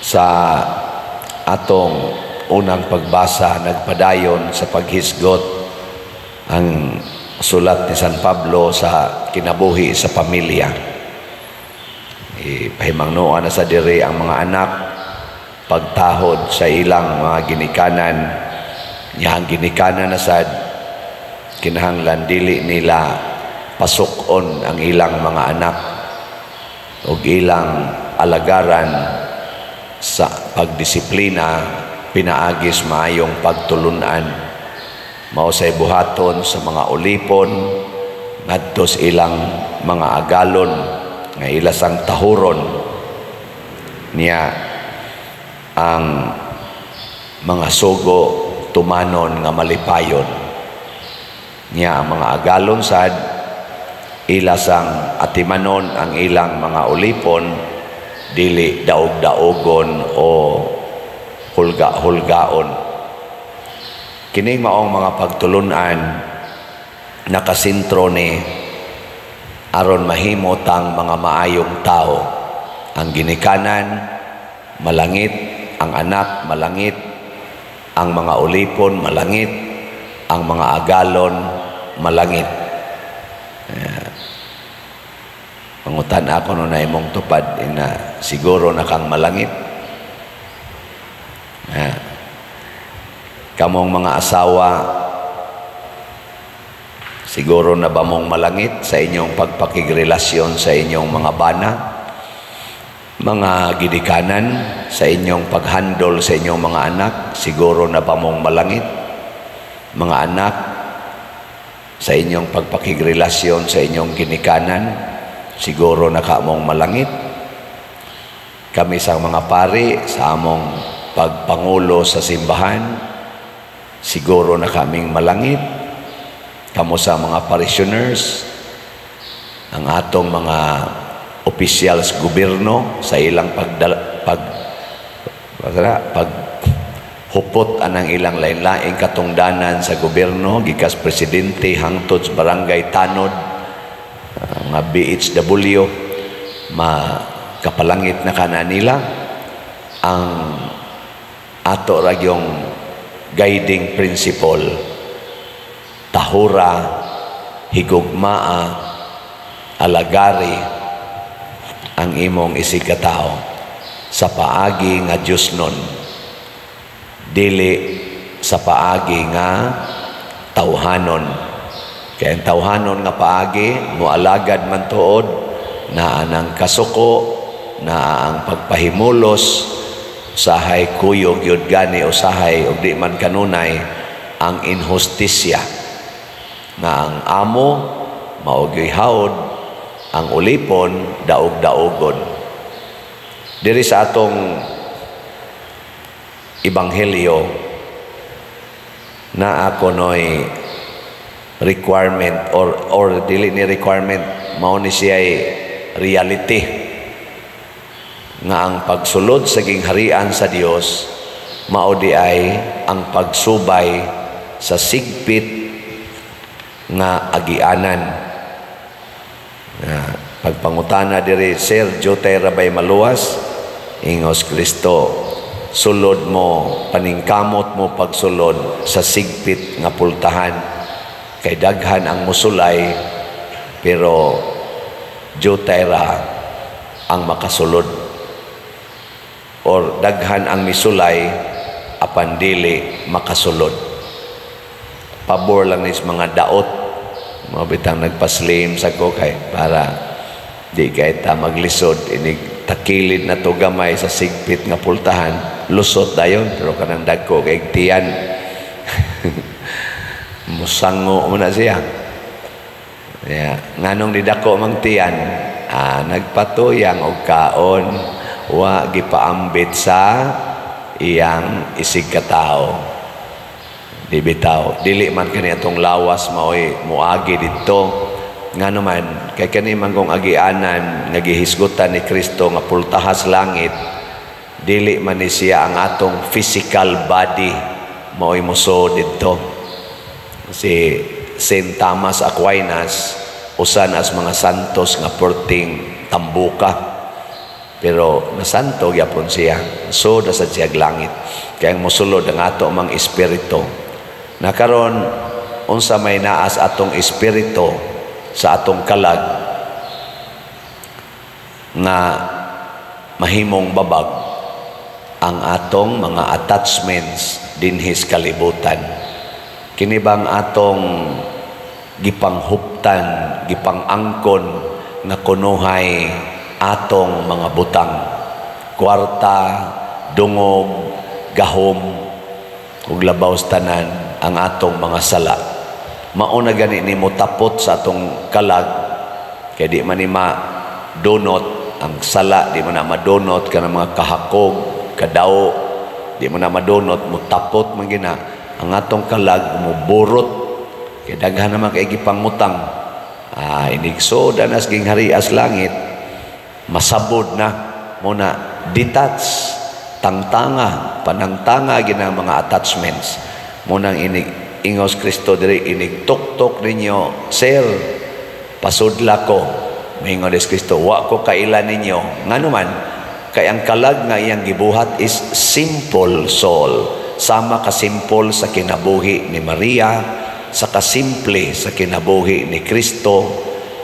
Sa atong unang pagbasa, nagpadayon sa paghisgot ang sulat ni San Pablo sa kinabuhi sa pamilya. Ipahimangnoan na sa diri ang mga anak, pagtahod sa ilang mga ginikanan niya. Ang ginikanan na sad kinahanglan dili nila pasukon ang ilang mga anak ug ilang alagaran sa pagdisiplina pinaagis maayong pagtulunan. Mao say buhaton sa mga ulipon ngadto sa ilang mga agalon nga ila sang tahuron niya. Ang mga sugo, tumanon nga malipayon niya. Ang mga agalon sad, ila sang atimanon ang ilang mga ulipon, dili daog-daogon o hulga-hulgaon. Kining maong mga pagtulunan nakasentro ni aron mahimo tang mga maayong tao. Ang ginikanan malangit, ang anak malangit, ang mga ulipon malangit, ang mga agalon malangit. Pangutan ako no na imong tupad ina, siguro na kang malangit. Kamong mga asawa, siguro na ba mong malangit sa inyong pagpakigrelasyon sa inyong mga bana? Mga gidikanan, sa inyong paghandol sa inyong mga anak, siguro na ba mong malangit? Mga anak, sa inyong pagpakigrelasyon sa inyong ginikanan, siguro na ka mong malangit? Kami sa mga pari, sa among pagpangulo sa simbahan, siguro na kaming malangit? Kamo sa mga parishioners, ang atong mga opisyals gobyerno sa ilang pagdala, pag pag hupot anang ilang lain-laing katungdanan sa gobyerno, gikas presidente hangtod sa barangay tanod, mga BHW, makapalangit na kana nila? Ang ato ra yung guiding principle: tahura, higugmaa, alagari ang imong isigkatao sa paagi nga Diyos nun, dili sa paagi nga tawhanon. Kay ang tawhanon nga paagi, moalagad man tuod, naa ang kasuko, naa ang pagpahimulos, usahay kuyog yun gani, usahay ug di man kanunay ang inhustisya nga ang amo mao gyoy hawd, ang ulipon daog-daogon. Diri sa atong ebanghelyo, naa kunoy requirement or dili ni requirement, mao ni siya reality nga ang pagsulod sa gingharian sa Dios mao di ay ang pagsubay sa sigpit nga agianan. Na pagpangutana diri, "Sir, jutay ra bay maluwas?" Ingos Kristo, "Sulod mo, paningkamot mo pagsulod sa sigpit nga pultahan, kay daghan ang musulay pero jutay ra ang makasulod," or daghan ang misulay apan dili makasulod. Pabor lang ni mga daot mga bitang nagpaslim sa ko kay para di kay ta maglisod inig takilid na to gamay sa sigpit nga pultahan. Lusot dayon, pero kanang dagko kay tiyan, musango mo na siya. Yeah. Nganong didako mang tiyan? Ah, nagpatuyang og kaon, wa gipaambit sa iyang isig katao. Di bitaw, dili man kani atong lawas maoy muagi didto. Ngano man, kay kani man kung agianan nga gihisgutan ni Kristo nga pultahas langit, dili man ni siya ang atong physical body maoy muso didto. Si Saint Thomas Aquinas, usa na as mga santos nga perting tambuka. Pero nasanto gyapon siya. So sa siya langit. Kaya ang mosulod ang ato mang espiritu. Na karon, unsa may naas atong espiritu sa atong kalag nga mahimong babag ang atong mga attachments dinhis kalibutan? Kini bang atong gipanghuptan, gipang-angkon nga kunuhay atong mga butang, kwarta, dungog, gahom, ug labaw sa tanan ang atong mga sala? Mao na gani ni motapot sa atong kalag kay di man ni madunot ang sala, di man na madunot kanang mga kahakog, kadaw, di man na madunot, mutapot man gina ang atong kalag, muburot kay daghan naman kay gipangutang. Ah, inig-sud na sa gingharias langit, masabod na muna, detach, tangtanga, panangtanga gina mga attachments. Munang inig ingos Kristo diri, "Inig tuktok ninyo, sir, pasudla ko." Moingon des Kristo, "Wa ko kaila ninyo." Ngano man? Kay ang kalag nga iyang gibuhat is simple soul, sama kasimple sa kinabuhi ni Maria, sa kasimple sa kinabuhi ni Kristo.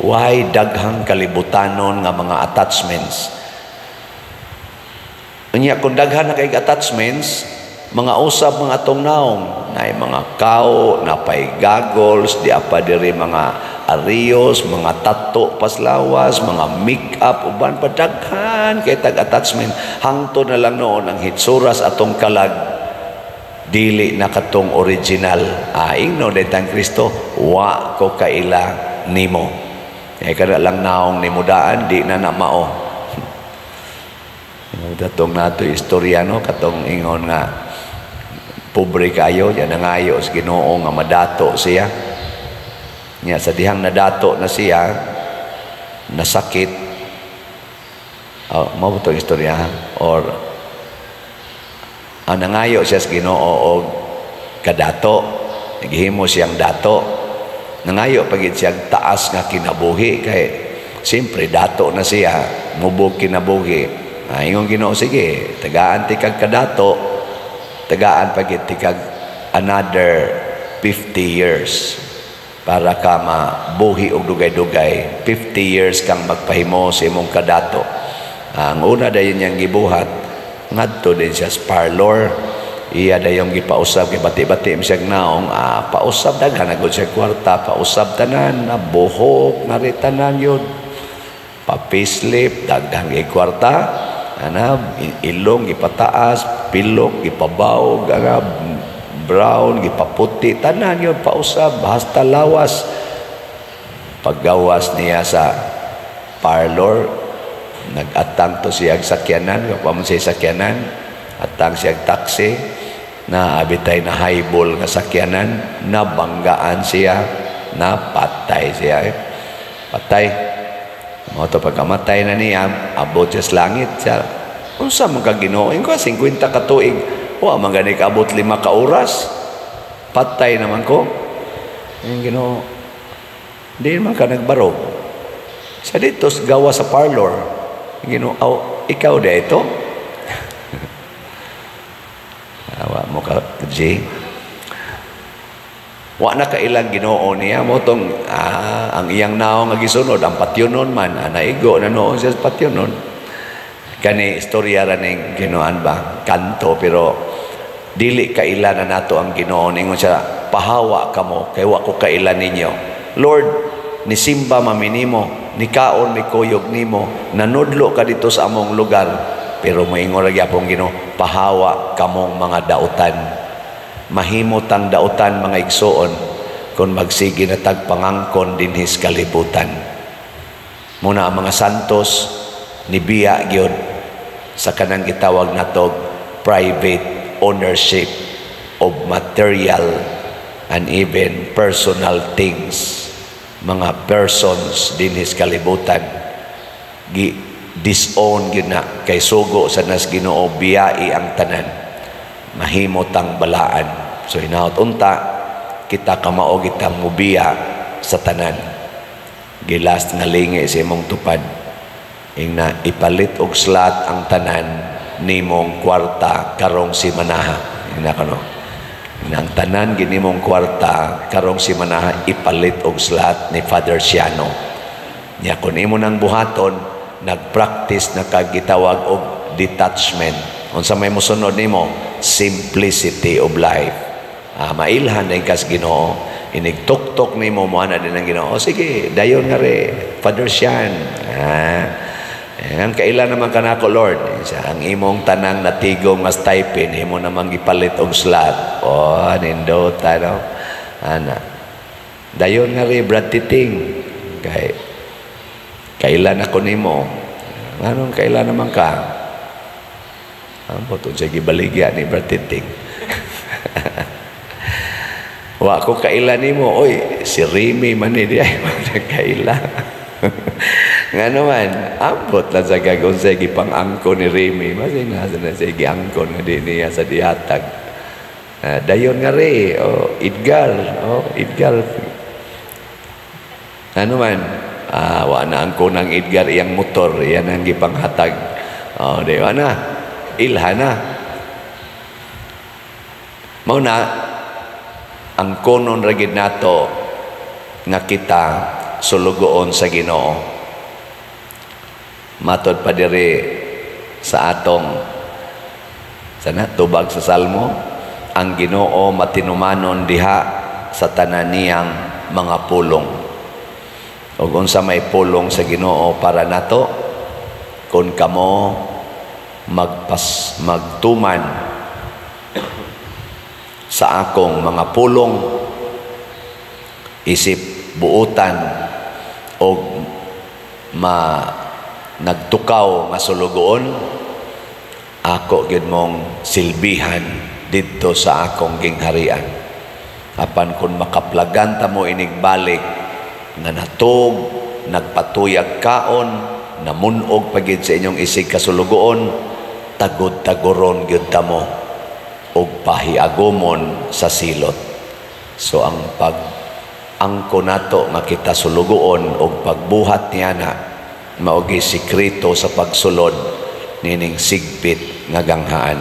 Why daghang kalibutanon nga mga attachments? Unya kung daghan na kay attachments, mga usab mga atong naong, naay mga kao, napay goggles, di apa diri mga arios, mga tato paslawas, mga make-up, uban pa, daghan kay tag attachment. Hangtod na lang noon ang hitsuras atong kalag dili na katong original. Ah, ingno detang Kristo, "Wa ko kaila nimo." Kaya kada lang naong nimudaan, di na na mao. Datong nato istorya, no, katong ingon nga pobre kayo, yan nangayo sa Ginoo nga madato siya. Nya sa dihang nadato na siya, nasakit. Oh, mao to istorya or ang nangayo siya sa Ginoo og kadato, naghimo siyang dato. Nangayo pagid siya taas nga kinabuhi kay siyempre dato na siya, mubog kinabuhi. Ah, ingon Ginoo, "Sige, tagaan ti kag kadato, tagaan pagid ti kag another 50 years para ka mabuhi og dugay-dugay. 50 years kang magpahimo sa imong kadato." Ang una dayon niyang gibuhat, ngadto din siya sa parlor. Iya dayong gipausab kay bati-bati mo siyang naong, ah, pausab, daghan na gud siya kwarta, pausab tanan, na buhok, na tanan yun. Pa-facelift, daghan kay kwarta, ana, ilong gipataas, pilok gipabawog, ana, brown gipaputi, tanan yun pausab, hasta lawas. Paggawas niya sa parlor, nag-atang to siyang sakyanan, kapamon siya sakyanan, atang siyang taxi, na abitay na highball nga sakyanan, nabanggaan siya, napatay siya. Eh. Patay. Mao to pagkamatay na niya, abot siya sa langit siya. "Unsa man ka, Ginoo? Ko 50 ka tuig. Wa man gani kaabot 5 ka oras. Patay naman ko." Yung Ginoo, "Di man ka nagbarog." Sa dito, gawa sa parlor. Yung Ginoo, "Aw, ikaw da ito?" Awa mo ka, G. Wa na kailang Ginoo niya mo tong ang iyang naong nga gisunod ang patyonon man, naigo na noon siya sa patyonon. Kani istorya ra ning Ginoan ba kanto, pero dili kaila na nato ang Ginoo. Ningon siya, "Pahawa kamo kay wa ko kaila ninyo." "Lord, nisimba mami nimo, nikaon mi kuyog nimo, nanudlo ka dito sa among lugar." Pero moingon ra gyapon Ginoo, "Pahawa kamong mga dautan." Mahimo tang dautan, mga igsuon, kung magsige na tag pangangkon dinhis kalibutan. Muna ang mga santos nibiya gyud sa kanang gitawag natog private ownership of material and even personal things, mga persons dinhis kalibutan. Gi disown gyud na kay sugo sa nas Ginoo, biyai ang tanan, mahimo tang balaan. So hinaot unta kita kamao kita mubiya sa tanan. Gilas nga lingi sa imong tupad. Ingna, ipalit og slot ang tanan nimong kwarta karong simanaha. Ingna kano. Ingna, ang tanan ginimong kwarta karong simanaha ipalit og slot ni Father Siano. Nya kun imo nang buhaton, nagpractice na kag gitawag og detachment. Unsa may mosunod nimo? Simplicity of life. Ah, mailhan din kas Ginoo. Inig tuktok nimo, mo na din ang Ginoo. O sige, dayon nga re, Father Sian. Ah, ang kailan naman kanako, Lord? Siya, ang imong tanang natigom nga stipend, imo namang gipalit og slot. Oh, nindota, no? Ana. Dayon nga re, Brad Titing. Kay kailan ako nimo? Anong kailan naman ka? Ambot unsay gibaligya ni Brad Titing. Wa ko kaila nimo. Oy, si Remy man ni diay kaila. Ngano man, ambot lang sa kag unsay gipang-angko ni Remy. Masin nasa na siya giangkon nga di niya sa dihatag. Dayon nga re, oh, Edgar, oh, Edgar. Ano man, wa na ang kunang Edgar iyang motor, iyan ang gipanghatag. Oh, di wa na. Ilha na. Mao na ang konon ra gid nato nga kita sulugoon sa Ginoo. Matod pa diri sa atong sana tubag sa Salmo, ang Ginoo matinumanon diha sa tanan niyang mga pulong. Ug unsa may pulong sa Ginoo para nato? Kung kamo magtuman sa akong mga pulong isip buutan og ma nagtukaw nga sulugoon, ako gyud mong silbihan didto sa akong gingharian. Apan kung makaplagan ta mo inigbalik nga natog, nagpatuyag kaon, namunog pagid sa inyong isig kasulugoon, tagod-tagoron gyud ta mo og pahiagomon sa silot. So ang pag angko nato nga kita sulugoon og pagbuhat niya na mao gi sikreto sa pagsulod nining sigpit nga ganghaan.